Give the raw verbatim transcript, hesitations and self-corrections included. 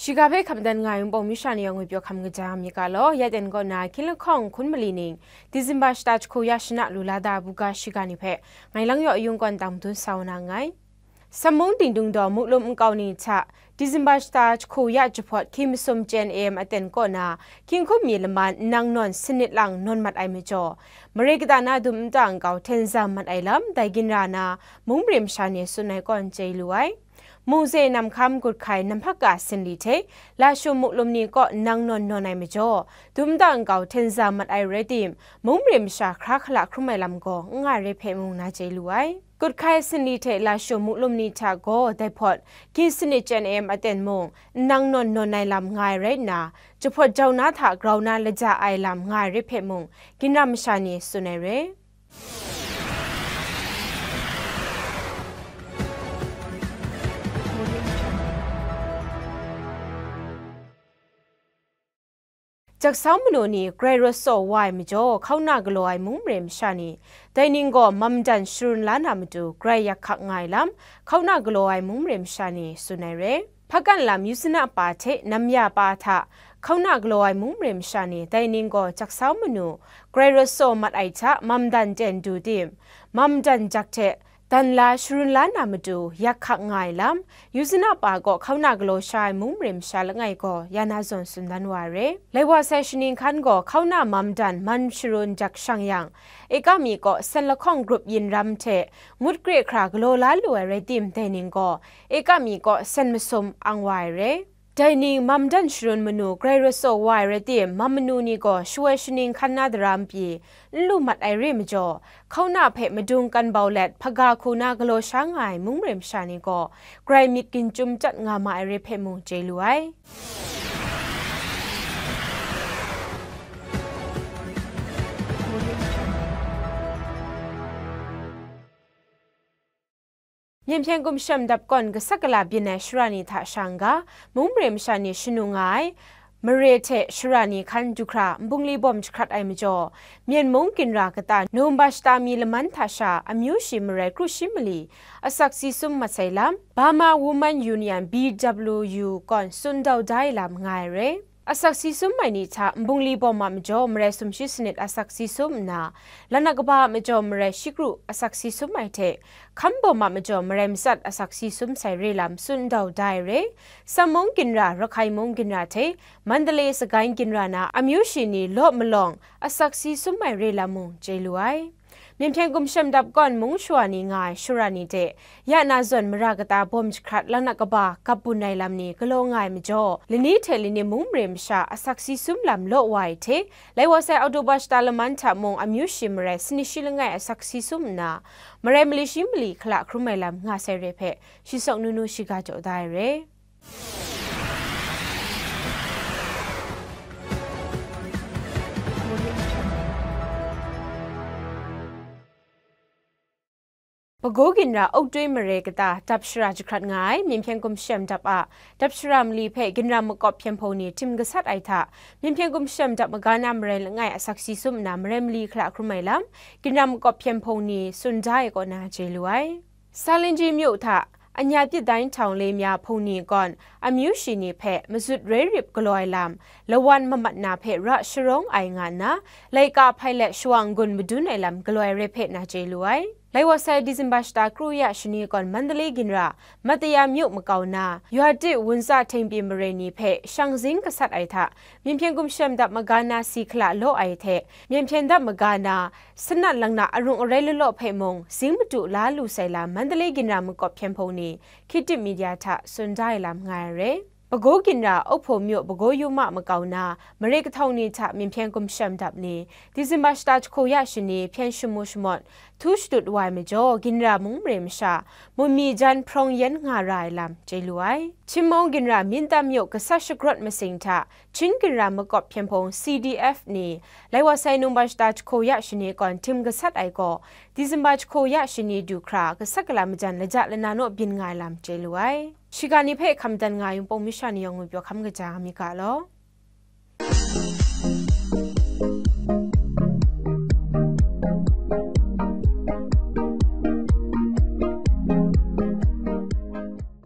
Shiga hpe hkap dan nga ai Wunpawng masha ni yawng ngwi pyaw hkam kaja mi ga law, ya ten kaw na hkying lahkawng hkun mali ning, Disemba shata jahku ya shana lu la da buga shiga ni hpe, ngai Lang Yaw Yung kawn tang madun sa wa na nngai. Sam mung dingdung daw muklum nkau ni hta, Disemba shata jahku ya jahpawt hkying masum chyen em aten kaw na, hkying hkum mi laman nnang nawn sanit lang nawn mat ai majaw, mare kata na dum nta nkau hten zam mat ai lam, dai ginra na mung mare masha ni tsun ai kaw n chye lu ai. Mungze Namhkam Gut Hkai Namhpaka Sinli hte Lashum Muklum ni kaw nnang nawn nawn ai majaw, dum nta nkau hten zam mat ai rai tim, mung mare masha hkra hkala hkrum ai lam gaw n nga ai re hpe mung na chye lu ai. Gut Hkai Sinli hte Lashum Muklum ni hta gaw dai hpawt hkying sanit chyen em aten mung nnang nawn nawn ai lam nga ai rai nna, jahpawt jau na hta grau na laja ai lam nga ai re hpe mung, ginra masha ni tsun ai re. Jaksau manu ni grai rawt saw wa ai majaw, hkauna galaw ai mung mare masha ni, dai ning gaw mamdan sharun la na matu grai yak hkak nga ai lam, hkauna galaw ai mung mare masha ni tsun ai re. Hpakan lam yuzana pa hte namya pa hta hkauna galaw ai mung mare masha ni, dai ning gaw jaksau manu grai rawt saw mat ai hta mamdan ten du tim, mamdan jak hte dan la sharun la na matu yak hkak nga ai lam, yuzana pa gaw hkauna galaw sha ai mung mare masha langai gaw ya na zawn tsun dan wa ai re. Lai wa sai shaning hkan gaw hkauna mamdan man sharun jak shang yang, eka mi kaw sen lahkawng grup yin ram hte ngut kre hkra galaw la lu ai rai tim, dai ning gaw eka mi kaw sen masum ang wa ai re. Dai ni mamdan sharun manu grai rawt saw wa ai rai tim, mam manu ni gaw shawoi shaning hkan na dara npyi n lu mat ai re majaw, hkauna hpe madung kan bau let hpaga hku na galaw sha nga ai mung mare masha ni gaw, grai myit ginchum chyat nga ma ai re hpe mung chye lu ai. Myen hpyen gumshem dap kawn gasat gala byin ai shara ni hta sha n-ga, mung mare masha ni shanu nga ai mare hte shara ni hkan du hkra nbungli bawm jahkrat ai majaw, Myen mung ginra kata November shata mi laman hta sha amyu shi marai kru shi mali asak si sum mat sai lam, Burma Women Union, B W U, kawn tsun dau da ai lam nga ai re. Asak si sum ai ni hta nbungli bawm a majaw marai sumshi sanit asak si sum nna, lanak kaba a majaw marai shi kru asak si sum ai hte, hkam bawm a majaw marai matsat asak si sum sai re lam tsun dau da ai re. Sam mung ginra, Rakhai mung ginra hte Mandalay, Sagaing ginra na amyu shi ni law malawng asak si sum ai re lam mung chye lu ai. Myen hpyen gumshem dap kawn mung shawa ni nga ai shara ni hte ya na zawn mara kata bawm jahkrat lanak kaba gap bun ai lam ni galaw nga ai majaw, lani hte lani mung mare masha asak si sum lam law wa ai hte, lai wa sai October shata laman hta mung amyu shi marai sanit shi langai asak si sum nna, marai mali shi mali hkala hkrum ai lam nga sai re hpe, shi sawk nu nu shiga jaw da ai re. Bagaw ginra Oktwi mare kata dap shara jahkrat nga ai Myen hpyen gumshem dap a dap shara mali hpe ginra makawp hpyen hpung ni htim gasat ai hta, Myen hpyen gumshem dap maga na marai langai asak si sum nna marai mali hkala hkrum ai lam, ginra makawp hpyen hpung ni tsun da ai kaw na chye lu ai. Salinji myu hta Anya Pyitdai Htawng Lemya hpung ni gawn amyu shi ni hpe mazut roi rip galaw ai lam, lawan mamat na hpe ra sharawng ai nga nna, laika hpai let shawa n-gun madun ai lam galaw ai re hpe na chye lu ai. Lai wa sai Disemba shata kru ya shani gawn Mandalay ginra Mataya myu makau na, Yawhati Wunsa Htengpyi mare ni hpe shang zing gasat ai hta, Myen hpyen gumshem dap maga na si hkala law ai hte, Myen hpyen dap maga na sanat lang na arung arai lalaw hpe mung, zing madu la lu sai lam Mandalay ginra makawp hpyen hpung ni Khitit Media hta tsun da ai lam nga ai re. Bagaw ginra Okpo myu Bagaw Yuma makau na mare kahtawng ni hta Myen hpyen gumshem dap ni, Disemba shata jahku ya shani hpyen shamu shamawt htu shadut wa ai majaw, ginra mung mare masha, mumi jan hprawng yen nga ra ai lam chye lu ai. Chinmawng ginra Mintam myu gasat shagrawt masing hta, Chin ginra makawp hpyen hpung C D F ni, lai wa sai November shata jahku ya shani gawn htim gasat ai gaw, Disemba jahku ya shani du hkra gasat gala majan laja lana naw byin nga ai lam chye lu ai. Shiga ni hpe hkam dan nga ai Wunpawng masha ni yawng ngwi pyaw hkam kaja mi ga law.